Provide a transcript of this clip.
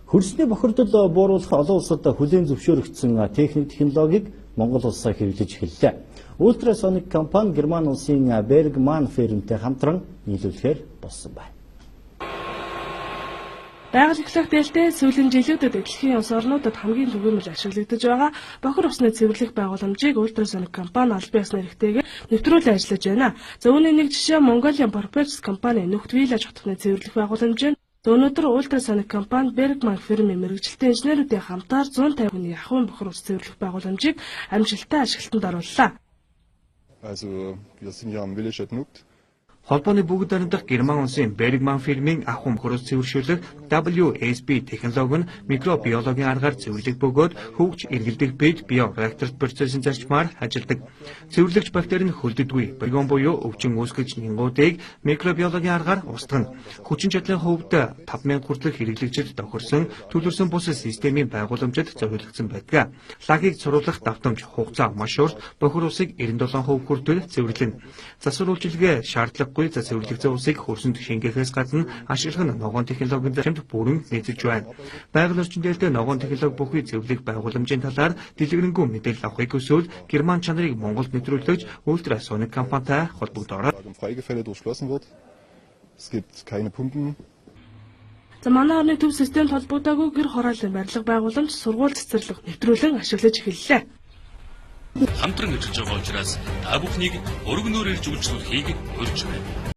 Хөрсний бохирдол бууруулах олон улсад хүлээн зөвшөөрөгдсөн техник технологиг Монгол улсаа хэрэглэж эхэллээ. Ultrasonic компани Герман улсын Bergmann фирмтэй хамтран нийлүүлэхээр болсон байна. Байгаль эхлэх дээлтэй сүүлийн жилүүдэд дэлхийн улс орнуудад хамгийн түгээмэл ашиглагдаж байгаа бохир усны цэвэрлэх байгууламжийг Ultrasonic компани албан ёсны эрхтэйгээр нэвтрүүлэн ажиллаж байна. За үүний нэг жишээ Mongolian Properties компани Нүхт Village хотхны цэвэрлэх байгууламж нь. Өнөөдөр Ultrasonic компани Bergmann фирмийн мэргэжилтэн инженерүүдийн хамтаар 150 хүний ахуйн бохир ус цэвэрлэх байгууламжийг амжилттай ашиглалтанд орууллаа. Also wir sind ja am Village at Nukt. Холбооны бүгд найрамдах Герман улсын Bergmann фирмийн ахуйн бохир ус цэвэршүүлэх WSB технологи нь микробиологийн аргаар цэвэрлэх бөгөөд хөгж эргэлдэх бид биореактор процессын зарчмаар ажилладаг. Цэвэрлэгч бактери нь хөлдөдгүй, полигон буюу өвчин үүсгэж нингуудыг микробиологийн аргаар устгана. Хүчин чадлын хувьд 5000 хүртэлх хэрэглэгчид тохирсон төлөрсөн бус системийн байгууламжид зориулагдсан байдаг. Лагийг цуруулах давтамж хугацаа маш урт, бохир усыг 97% хүртэл цэвэрлэнэ. Засвар үйлчилгээ шаардлагагүй за цэвэрлэгдсэн усыг хөрсөнд шингээхээс гадна ашиглах нь ногоон технологийн зарчимд бүрэн нийцэж байна. Байгаль орчин дээлтэй ногоон технологи бүхий цэвэрлэх байгууламжийн талаар дэлгэрэнгүй мэдээлэл авахыг хүсвэл Герман чанарыг Монголд нэвтрүүлэгч Ultrasonic компанитай холбогдоорой. Freigefälle durchschlossen wird. Es gibt keine Pumpen. За манай орны төв системд холбогдоогүй гэр хорооллын барилга байгууламж, сургууль цэцэрлэг нэвтрүүлэн ашиглаж эхэллээ. Хамтран ажиллаж байгаа учраас та бүхнийг өргөнөөр ирж үйлчлүүлэхийг урьж байна.